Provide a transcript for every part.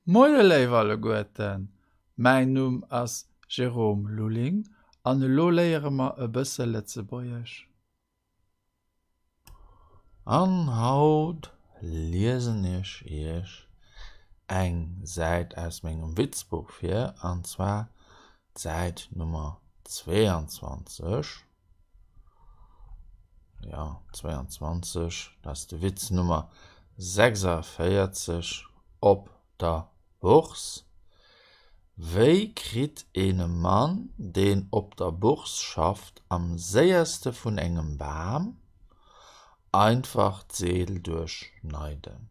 Moie léif alleguerten, mäin Numm ass Jérôme Lulling an elo léiere mer e bësse Lëtzebuergesch. An haut liesen ech iech eng Säit aus mengem Witzbuch vir, an zwar d'Säit Nummer 22. Jo, 22, dat ass de Witz Nummer 46 op der Bourse. Wéi kritt een e Mann, deen op der Bourse schafft, am séierste vun engem Bam? Einfach d'Seel duerchschneiden.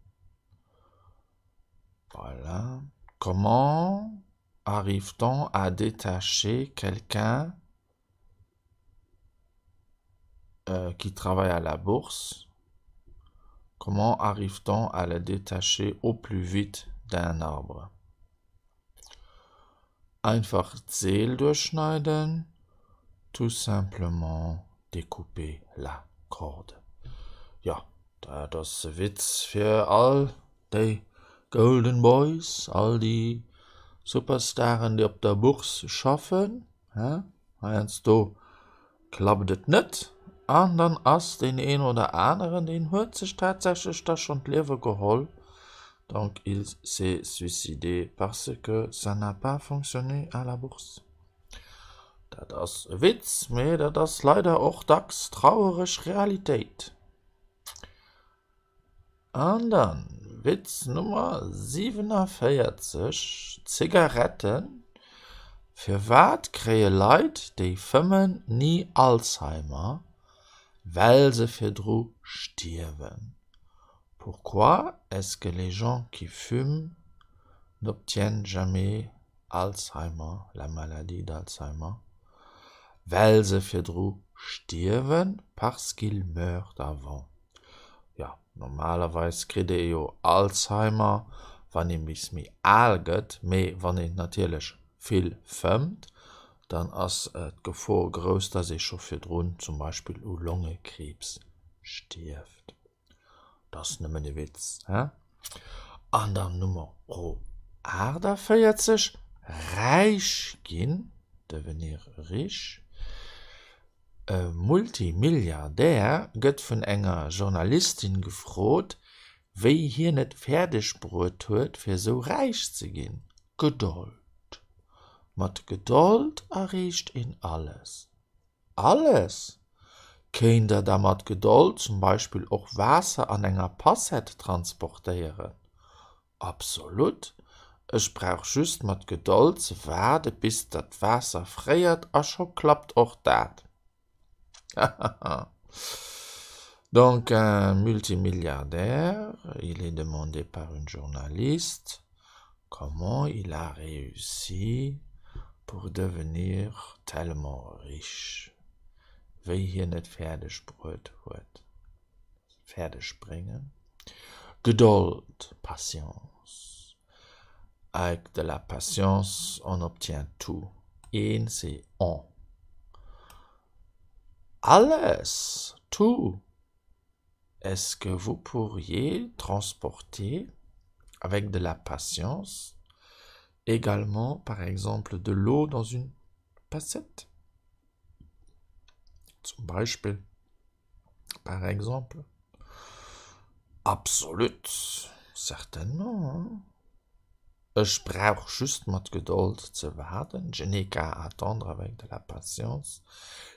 Voilà. Comment arrive-t-on à détacher quelqu'un euh, qui travaille à la bourse Comment arrive-t-on à le détacher au plus vite d'un arbre? Einfach d'Seel duerchschneiden, tout simplement découper la corde. Jo, dat ass e Witz fir all déi Golden Boys, all déi Superstaren, déi op der Bourse schaffen. Heiansdo klappt et net an dann ass deen een oder aneren, deen huet sech tatsächlech da schonn d'Liewe geholl, donc il s'est suicidé parce que ça n'a pas fonctionné à la bourse. Dat ass e Witz, mee dat ass leider och dacks trauereg Realitéit. An dann Witz Nummer 47, Zigaretten, Firwat kréie Leit déi fëmmen ni Alzheimer? Well se virdru stierwen. Pourquoi est-ce que les gens qui fument n'obtiennent jamais Alzheimer, la maladie d'Alzheimer? Well se virdru stierwen, parce qu'ils meurent avant. Jo, normalerweis kritt ee jo Alzheimer, wann ee bis méi al gëtt, mee wann een natierlech vill fëmmt, dann ass d'Gefor grouss, dass ee scho virdrun zum Beispill u Longekriibs stierft. Dat ass nëmmen e Witz, he? An dann Nummer 48, Räich ginn, devenir riche. E Multimilliardär gëtt vun enger Journalistin gefrot, wéi hien et fäerdeg bruet huet, fir esou räich ze ginn. Gedold. Mat Gedold erreecht een alles. Alles? Kéint der da mat Gedold zum Beispill och Waasser an enger Passette transportéieren? Absolut, ech brauch just mat Gedold ze waarde bis dat Waasser fréiert a scho klappt och dat. Hahaha. Donc un multimilliardaire, il est demandé par une journaliste comment il a réussi pour devenir tellement riche, wéi hien et fäerdeg bruet huet. Fäerdeg bréngen. Gedold, patience. Avec de la patience, on obtient tout. Een, c'est on. Alles, tout. Est-ce que vous pourriez transporter avec de la patience également, par exemple, de l'eau dans une passette? Zum Beispill. Par exemple. Absolut, certainement. Ech brauch just mat Gedold ze waarden, je n'ai qu'à attendre avec de la patience,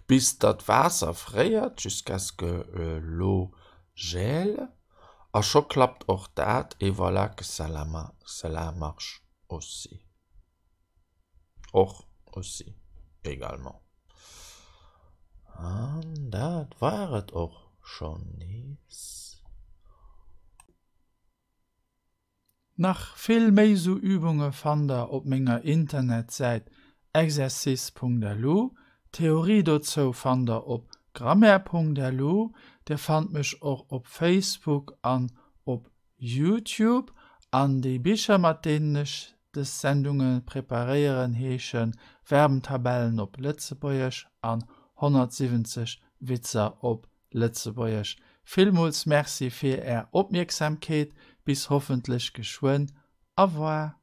bis datt d'Waasser fréiert, jusqu'à ce que l'eau gèle, a scho klappt och dat, et voilà que cela marche aussi. Och, aussi, également. An dat war et och schonn nees. Nach vill méi sou Übunge fannt der op menger Internetsäit exercice.lu. D'Theorie dozou fannt der op grammaire.lu. Dir fannt mech och op Facebook an op Youtube. An déi Bicher mat deenen ech dës Sendunge preparéieren heesche Verbentabellen op Lëtzebuergesch an 170 Witzer op Lëtzebuergesch. Villmools Merci fir Är Opmierksamkeet, bis hoffentlech geschwënn. Au revoir.